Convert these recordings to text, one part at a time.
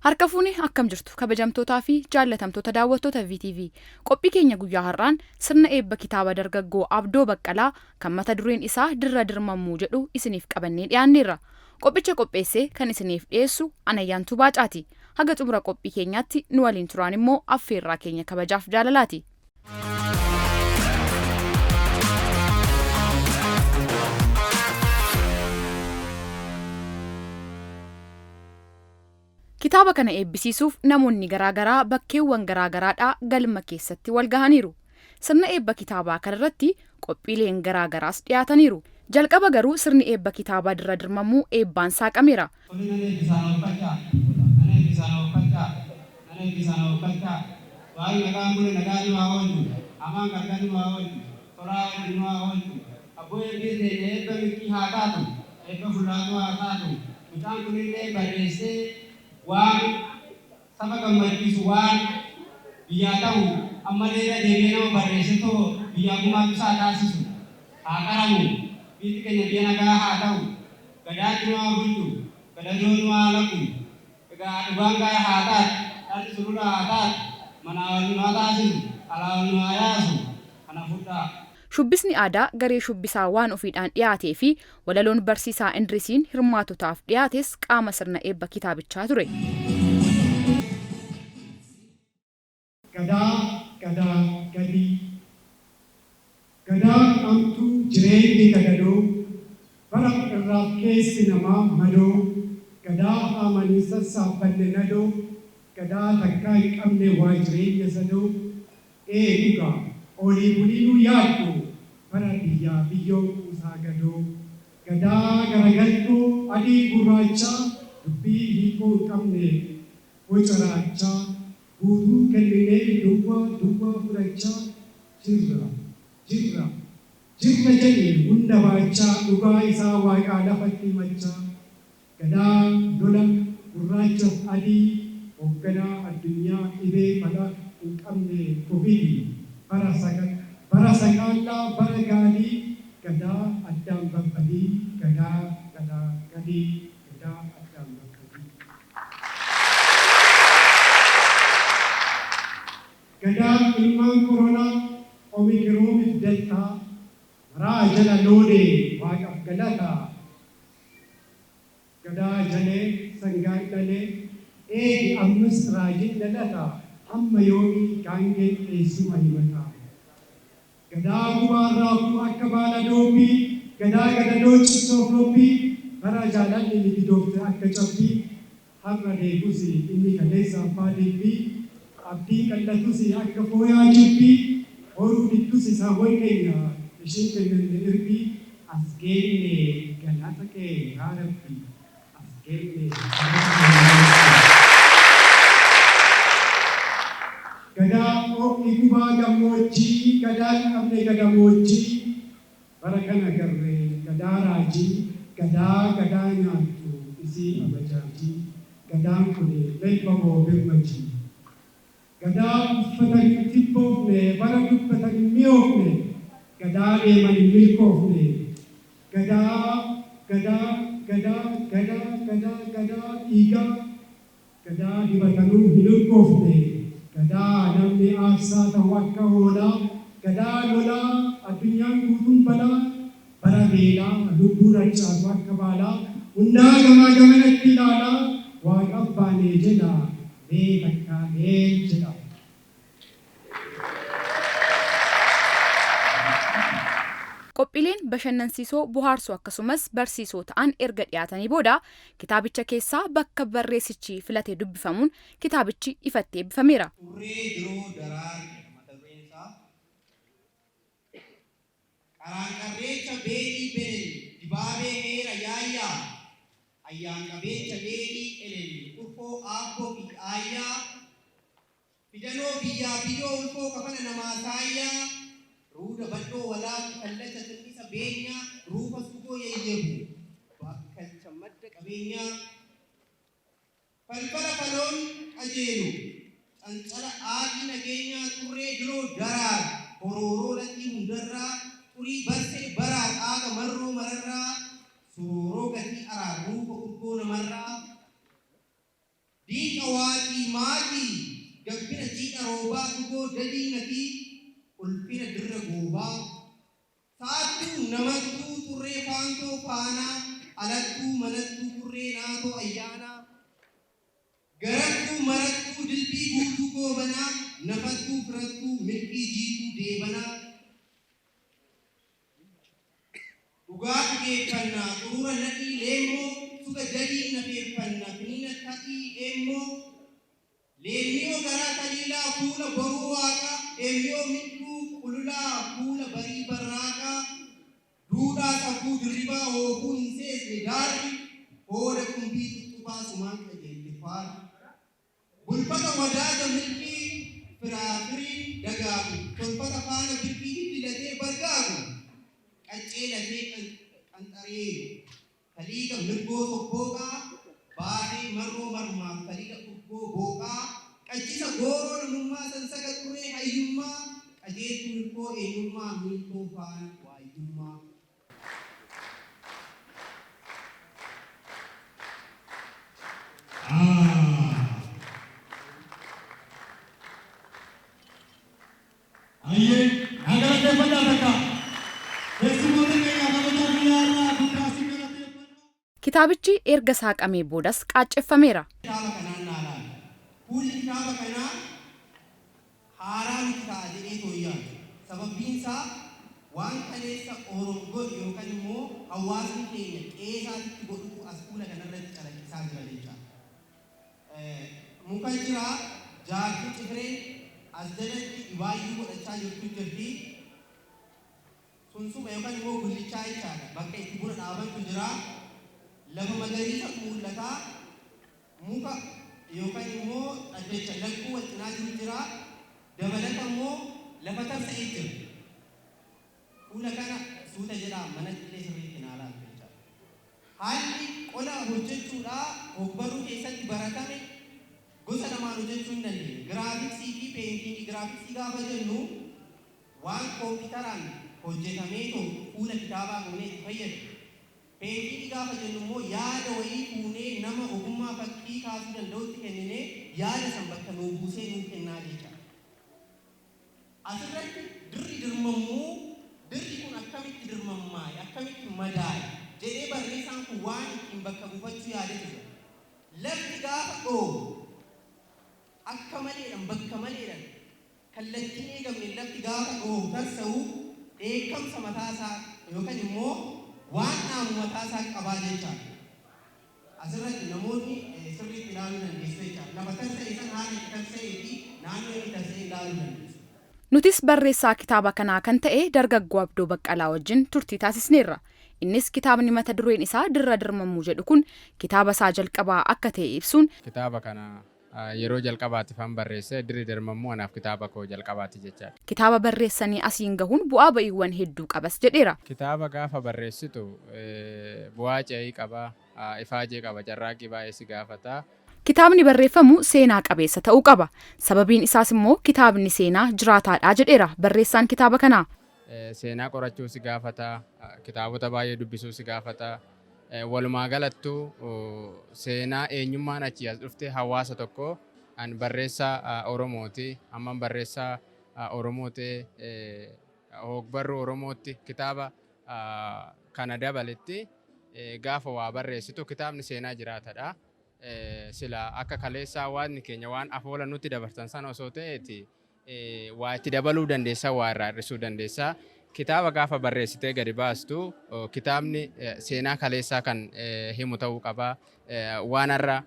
Harka fuuni akkam jirtu kabajamtootaa fi jaallatamtoota daawwattoota VTV. Qophii keenya guyyaa har'aan sirna eebba kitaaba dargaggoo Abdoo Baqqalaa kan mata dureen isaa Dirra Dirmammuu jedhu isiniif qabannee dhiyaanneerra. Qophicha qopheessee kan isiniif dhiyeessu Anayyaantuu Baacaati. Haga xumura qophii keenyaatti nu waliin turaan immoo affeerraa keenya kabajaaf jaalalaati. Kitaaba kana eebbisiisuuf namoonni garaagaraa bakkeewwan garaagaraadhaa galma keessatti wal gahaniiru. Sirna eebba kitaabaa kanarratti qophiileen garaagaraas dhiyaataniiru. Jalqaba garuu sirni eebba kitaabaa Dirra Dirmammuu eebbaan saaqameera. Tole nan eebbisaa na oofkalchaa Nan eebbisaa na oofkalchaa Nan eebbisaa na oofkalchaa Waaqni nagaan bule nagaan nu haa oolchu Hamaan gargar nu haa oolchu Tolaa wajjin nu haa oolchu Abboo eebbii teenya eebba milkii haa taatu Eebba fullaatuu haa taatu Mucaan kunillee barreessee waan saba gammachiisu waan biyyaa ta'u ammallee irra deebi'ee nama barreessetoo biyyaa gumaatu isaa taasisu. Haa qaramu. Biyyi keenya biyya nagaa haa ta'u. Gadaatti nu haa bulchu. Gadadoo nu haa laqu. Egaa dhugaan gaara haa taatu. Dharri sulula haa taatu. Manaa wal nu haa taasisu. Alaa wal nu haa yaasu. Kana fudhaa. Shubbisni aadaa garee shubbisaa waan ofiidhaan dhiyaatee fi walaloon barsiisaa Indrisiin hirmaatotaaf dhiyaates qaama sirna eebba kitaabichaa ture. Gadaa gadaa gadii Gadaa dhamtuu jireenyi gadadoo Bara irraaf keessi namaa madoo Gadaa haamanii sassaabbanne nadoo Gadaa takkaa hin qabne waa jireenya sadoo Ee dhugaa oolii bulii nuu yaaddu Bara biyyaa biyyoon kuusaa gadoo Gadaa garagaltoo adii gurraachaa Dubbii hiikoo hin qabne boca raachaa Guutuu kenninee duwwaa duwwaa fudhachaa jirra jirra jirra jedhi hunda baachaa dhugaa isaa waaqaa lafatti himachaa Gadaa lola gurraachaf adii hoogganaa addunyaa dhibee fala hin qabne kovidi bara bara sakaallaa bara gaalii Gadaa addaan babbadii Gadaa gadaa gadii Gadaa addaan babbadii. Gadaa ilmaan koronaa omikiroomif deltaa maraa jala loodee waaqaf galataa Gadaa jalee sangaan dhalee eegi ammas raajin dhalataa hamma yoomii gaangeen eessuma himataa Gadaa gubaan raafuu akka baala doobbii Gadaa gadadoo cittoof robbii Bara jaalalli ligidoofte akka cabbii Har'a reebus inni kaleessa abbaa dilbii Abdii qal'atus akka fooyaa jibbii Horuu diddus saawwan keenya ishiin kennanne irbii As geenne galata kee yaa Rabbi As geenne galata kee yaa Rabbi. Gadaa oo'i gubaa gammoojjii Gadaa hin qabne gadamoojjii Bara kana garre gadaa raajii Gadaa gadaa nyaattu isii abajaajii Gadaan kuni melba moo birmajii Gadaa uffatan hin tibboofne Bara dubbatan hin mi'oofne Gadaa deeman hin milkoofne Gadaa gadaa gadaa gadaa gadaa gadaa dhiigaa Gadaa dibatanuu hin urgoofne Gadaa namni aarsaa tahu akka hoolaa Gadaa lolaa addunyaan guutuun balaa Bara beelaa lubbuun harcaatu akka baalaa Hundaa gamaa gamanatti ilaalaa Waaqaf baanee jedha mee takkaa leel jedha. Qophiileen bashannansiisoo, bohaarsoo akkasumas barsiisoo ta'an erga dhiyaatanii booda kitaabicha keessaa bakka barreessichi filate dubbifamuun kitaabichi ifatti eebbifameera. Xurree Diroo Daraar jedha mata dureen isaa. Qaraanqarreecha Beelii Belel Dibaabee Heera Yaayyaa Ayyaanqabeecha Leelii Elel Urfoo Aabboo fi Aayyaa Fidanoo biyyaa biyyoo ulfoo kafana namaa saayyaa Ruuda bal'oo walaabu kallacha tinnisa beenyaa Ruufa sugoo yayyabu bakkalcha madda qabeenyaa Falfala faloon qajeelu cancala aaqii nageenyaa Xurree diroo daraar horooroo latii hundarraa Xurii barsee baraar aaga marroo mararraa Sorooroo gatii araar ruufa urgoo namarraa. Diinqa waaqii maaqii gabbina jiidha roobaa dhugoo dadii natii ulfina dirra goobaa. Saattuu namattuu xurree faantoo faanaa alattuu manattuu kurree naatoo ayyaanaa. Garattuu marattuu dilbii guutuu goobanaa nafattuu firattuu milkii jiituu deebanaa. Dhugaa dhugeeffannaa xuruura nadhii leemmoo suga dadii nafeeffannaa finiina ta'ii eemmoo. Leemmiyoo garaa taliilaa fuula boruu waaqaa eemmiyoo miidhuu qululaa fuula barii barraaqaa. Duudhaa safuu dirribaa hoofuu hin seesne daarri hooda qumbii xuxxubaa sumaan qajeelte faara. Bulfata wadaaja milkii firaafiriin dagaagu tolfata faana birkii hiddi bargaagu qaccee latee qanxaree taliiga mirgoo sobbooqaa baatee marroo marmaaf taliiga urgoo booqaa qaccisa gooroo namummaa sansaga xurree hayyummaa qajeeltuu mirgoo eenyummaa miiltoo faana waayyummaa. Ayyee, naa galateeffadhaa takka. Keessumoota keenya kabajaa biyyaa irraa guddaa si galateeffadha. Kitaabichi erga saaqamee boodas qaacceffameera. Kitaaba kanaan naa laala. Fuulli kitaaba kanaa haaraa miti ta'a jedhee tooyyaatu. Sababbiin isaa waan kaleessa Oromoo godhu yookaan immoo hawaasni keenya qe'ee godhutu as fuula kanarratti calaqqisaa jira jecha. Muka jira jaartii cifreen as jalatti dhibaayyuu godhachaa jirtu jirti. Sunsuma yookaan immoo gullichaa jechaadha. Bakka itti buna dhaabantu jira. Lafa magariisa mul'ataa. Muka yookaan immoo dhaddacha lagguu wal cinaa jiru jira. Dabalata immoo lafa tarsa'ee jira. Fuula kana suuta jedhaa manatti illee sirriitti naa laaltu jechaadha. Haalli qola hojjechuudhaa hogbarruu keessatti baratame gosa lamaan hojjechuu hin dandeenye. Giraafiksii fi peentingii. Giraafiksii gaafa jennu waan kompiitaraan hojjetamee too fuula kitaabaa goonee itti fayyadu. Peentingii gaafa jennu immoo yaada wayii fuunee nama ogummaa fakkii kaasuu danda'utti kenninee yaada san bakka nuu buusee nuu kennaa jechaadha. Asirratti dirri dirmammuu dirri kun akkamitti dirmammaa'e akkamitti madaa'e jedhee barreessaan kun waan ittiin bakka buufachuu yaadee jira. Lafti gaafa dhoobu akka maleedhaan bakka maleedhaan kallattiin eegamne lafti gaafa dhoobu tarsa'u dheekkamsa mataasaa yookaan immoo waan dhaamu mataasaa qabaa jechaadha. Asirratti namoonni sirriitti ilaaluu dandeessu jechaadha. Lafa tarsa'e san haala itti tarsa'ee fi naannoo inni tarsa'e ilaaluu dandeessu. Nutis barreessaa kitaaba kanaa kan ta'e dargaggoo Abdoo Baqqalaa wajjin turtii taasisneerra. Innis kitaabni mata dureen isaa Dirra Dirmammuu jedhu kun kitaaba isaa jalqabaa akka ta'e ibsuun Kitaaba kana yeroo jalqabaatiif han barreesse Dirri Dirmammuu anaaf kitaaba koo jalqabaati jechaadha. Kitaaba barreessanii asiin gahuun bu'aa ba'iiwwan hedduu qabas jedheera. Kitaaba gaafa barreessitu bu'aa ce'ii qaba, ifaajee qaba, carraaqqii baay'ee si gaafata. Kitaabni barreeffamu seenaa qabeessa ta'uu qaba. Sababiin isaas immoo kitaabni seenaa jiraataadha jedheera barreessaan kitaaba kanaa. Seenaa qorachuu si gaafata, kitaabota baay'ee dubbisuu si gaafata. Walumaa galattuu seenaa eenyummaan achii as dhufte hawaasa tokko an barreessaa Oromooti. Amman barreessaa Oromoo ta'e hogbarruu Oromootti kitaaba kana dabaletti gaafa waa barreessitu kitaabni seenaa jiraatadha. Sila akka kaleessaa hawaasni keenya waan afoola nutti dabarsan sana osoo ta'eeti waa itti dabaluu dandeessa, waa irraa hir'isuu dandeessa. Kitaaba gaafa barreessitee gadi baastu kitaabni seenaa kaleessaa kan himu ta'uu qaba. Waan har'a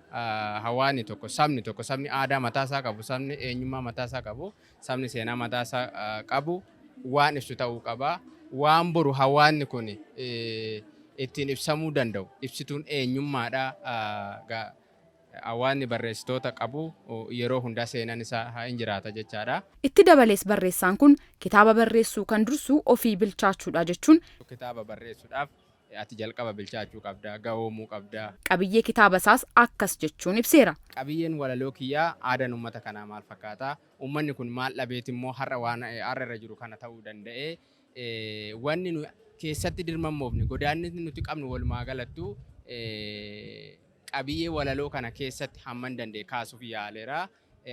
hawaasni tokko, sabni tokko, sabni aadaa mataasaa qabu, sabni eenyummaa mataasaa qabu, sabni seenaa mataasaa qabu waan ibsu ta'uu qaba. Waan boru hawaasni kun ittiin ibsamuu danda'u ibsituun eenyummaadha. Hawaasni barreessitoota qabu yeroo hundaa seenaan isaa hin jiraata jechaadha. Itti dabalees barreessaan kun kitaaba barreessuu kan dursu ofii bilchaachuudha jechuun Kitaaba barreessuudhaaf ati jalqaba bilchaachuu qabda, gahoomuu qabda. Qabiyyee kitaaba isaas akkas jechuun ibseera. Qabiyyeen walaloo kiyyaa aadaan uummata kanaa maal fakkaata? Uummanni kun maal dhabeet immoo har'a waan har'a irra jiru kana ta'uu danda'e? Wanni nu keessatti dirmammoofne godaannisni nuti qabnu walumaa galattuu Qabiyyee walaloo kana keessatti hamman danda'e kaasuuf yaaleera.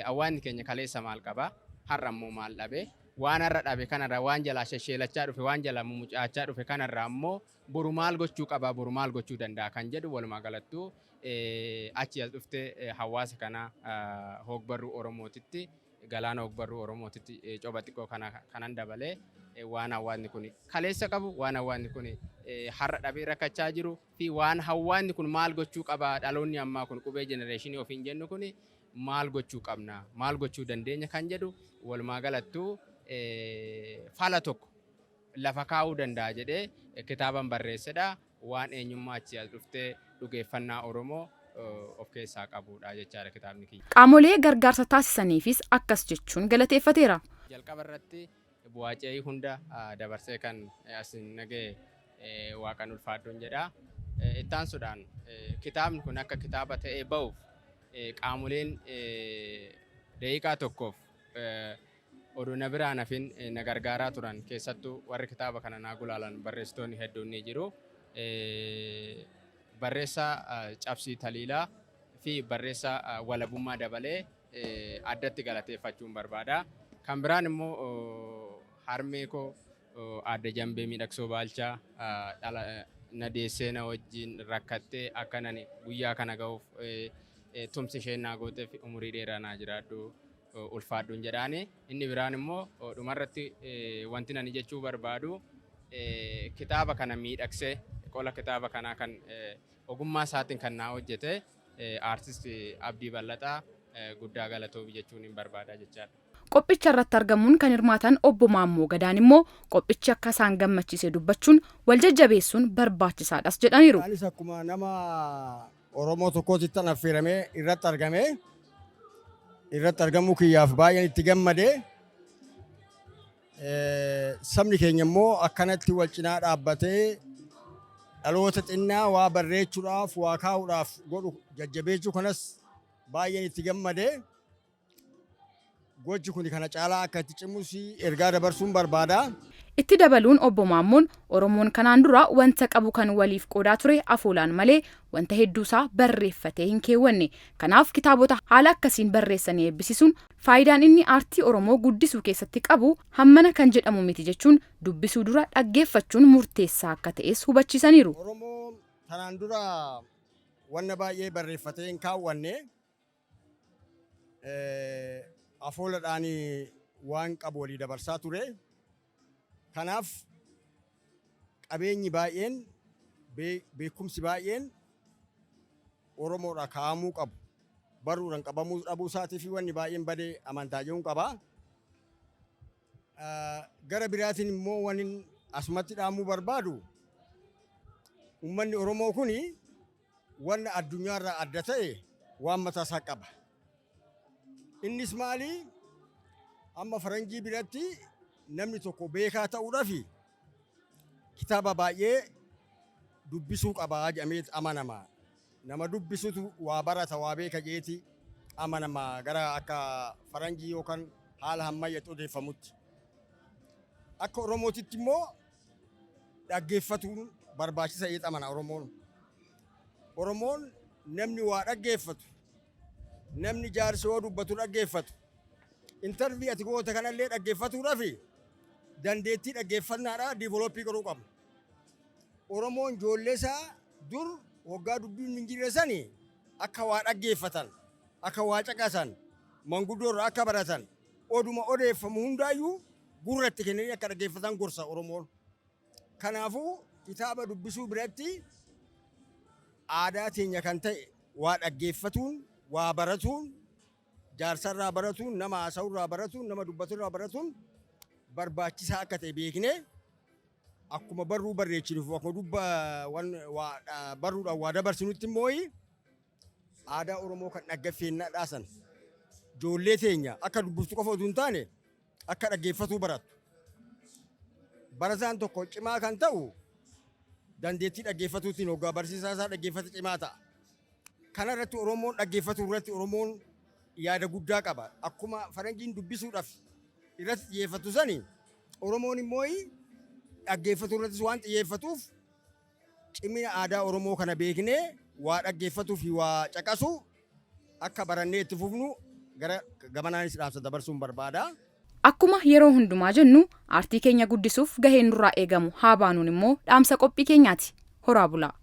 Hawaasni keenya kaleessa maal qaba? Har'a immoo maal dhabe? Waan har'a dhabe kanarraa, waan jalaa shesheelachaa dhufe, waan jalaa mumucaachaa dhufe kanarraa immoo boru maal gochuu qaba? Boru maal gochuu danda'a? Kan jedhu walumaa galattuu achi as dhuftee hawaasa kana hogbarruu Oromootitti, galaana hogbarruu Oromootitti coba xiqqoo kana kanan dabalee, waan hawaasni kun kaleessa qabu, waan hawaasni kun har'a dhabee rakkachaa jiru fi waan hawaasni kun maal gochuu qaba, dhaloonni ammaa kun, qubee generation ofiin jennu kun maal gochuu qabna, maal gochuu dandeenya kan jedhu, walumaa galattuu fala tokko lafa kaa'uu danda'a jedhee kitaaban barreessedha. Waan eenyummaa achi as dhuftee dhugeeffannaa Oromoo of keessaa qabudha jechaadha kitaabni kiyya. Qaamolee gargaarsa taasisaniifis akkas jechuun galateeffateera. Jalqaba irratti bu'aa ce'ii hunda dabarsee kan asin naga'e Waaqan ulfaadhuun jedha. Ittaansuudhaan kitaabni kun akka kitaaba ta'ee ba'uuf qaamoleen daqiiqaa tokkoof oduu na biraan hafin na gargaaraa turan, keessattuu warri kitaaba kana naa gulaalan barreessitoonni hedduun ni jiru. Barreessaa Cabsii Taliilaa fi barreessaa Walabummaa Dabalee addatti galateeffachuun barbaada. Kan biraan immoo harmee koo Aadde Jambee Miidhagsoo Baalchaa, dhala na deessee na wajjin rakkattee akka nani guyyaa kana ga'uuf tumsi isheen naa gooteef, umurii dheeraa naa jiraadhu, ulfaadhuun jedhaani. Inni biraan immoo dhumarratti wanti nani jechuu barbaadu, kitaaba kana miidhagsee qola kitaaba kanaa kan ogummaa isaatiin kan naa hojjete aartist Abdii Bal'axaa guddaa galatoomi jechuun hin barbaada jechaadha. Qophicha irratti argamuun kan hirmaatan Obbo Maammoo Gadaan immoo qophichi akka isaan gammachiise dubbachuun, wal jajjabeessuun barbaachisaadhas jedhaniiru. Anis akkuma nama Oromoo tokkootti tan affeeramee irratti argame, irratti argamuu kiyyaaf baay'een itti gammade. Sabni keenya immoo akkanatti wal cinaa dhaabbatee dhaloota xinnaa waa barreechuudhaaf, waa kaa'uudhaaf godhu jajjabeechuu kanas baay'een itti gammade. Gochi kun kana caalaa akka itti cimus ergaa dabarsuun barbaada. Itti dabaluun Obbo Maammoon, Oromoon kanaan dura wanta qabu kan waliif qoodaa ture afoolaan malee wanta hedduusaa barreeffatee hin keewwanne. Kanaaf kitaabota haala akkasiin barreessanii eebbisiisuun faayidaan inni aartii Oromoo guddisuu keessatti qabu hammana kan jedhamu miti jechuun, dubbisuu dura dhaggeeffachuun murteessaa akka ta'es hubachiisaniiru. Oromoon tanaan dura wanna baay'ee barreeffatee hin kaawwanne, afooladhaan waan qabu walii dabarsaa ture. Kanaaf qabeenyi baay'een, beekumsi baay'een Oromoodha kaa'amuu qabu. Barruudhaan qabamuu dhabuu isaatii fi wanni baay'een badee amantaa jedhuun qaba. Gara biraatiin immoo wanni asumatti dhaamuu barbaadu, uummanni Oromoo kuni wanna addunyaarraa adda ta'e waan mataa isaa qaba. Innis maali? Amma faranjii biratti namni tokko beekaa ta'uudhaaf kitaaba baay'ee dubbisuu qaba jedhamee amanama. Nama dubbisutu waa barata, waa beeka jeeti amanama gara akka faranjii yookaan haala ammayyaatti odeeffamutti. Akka Oromootitti immoo dhaggeeffatuun barbaachisa jedhee amana Oromoon. Oromoon namni waa dhaggeeffatu, namni jaarsi yoo dubbatu dhaggeeffatu, interview ati goote kanallee dhaggeeffatuudhaaf dandeettii dhaggeeffannaadhaa develop godhuu qabna. Oromoon ijoollee isaa dur waggaa dubbiin hin jirre sani akka waa dhaggeeffatan, akka waa caqasan, manguddoo irraa akka baratan, oduma odeeffamu hundaayyuu gurra itti kennanii akka dhaggeeffatan gorsa Oromoon. Kanaafuu kitaaba dubbisuu biratti aadaa teenya kan ta'e waa dhaggeeffatuun, waa baratuun, jaarsarraa baratuun, nama haasa'urraa baratuun, nama dubbaturraa baratuun barbaachisaa akka ta'e beeknee, akkuma barruu barreessinuuf, akkuma dubba waa barruudhaan waa dabarsinutti immoo aadaa Oromoo kan dhaggeeffannaa san ijoollee teenya akka dubbiftu qofa osoo hin taane akka dhaggeeffatuu barattu. Barataan tokko cimaa kan ta'u dandeettii dhaggeeffatuutiin, hoggaa barsiisaa isaa dhaggeeffate cimaa ta'a. Kana irratti Oromoon dhaggeeffatuu irratti Oromoon yaada guddaa qaba. Akkuma faranjiin dubbisuudhaaf irratti xiyyeeffatu sani, Oromoon immoo dhaggeeffatuu irrattis waan xiyyeeffatuuf, cimina aadaa Oromoo kana beeknee Waa dhaggeeffatuu fi waa caqasu akka barannee itti fufnu gara gamanaanis dhaamsa dabarsuun barbaada. Akkuma yeroo hundumaa jennu, aartii keenya guddisuuf gaheen nurraa eegamu haa baanuun immoo dhaamsa qophii keenyaati. Horaa bulaa.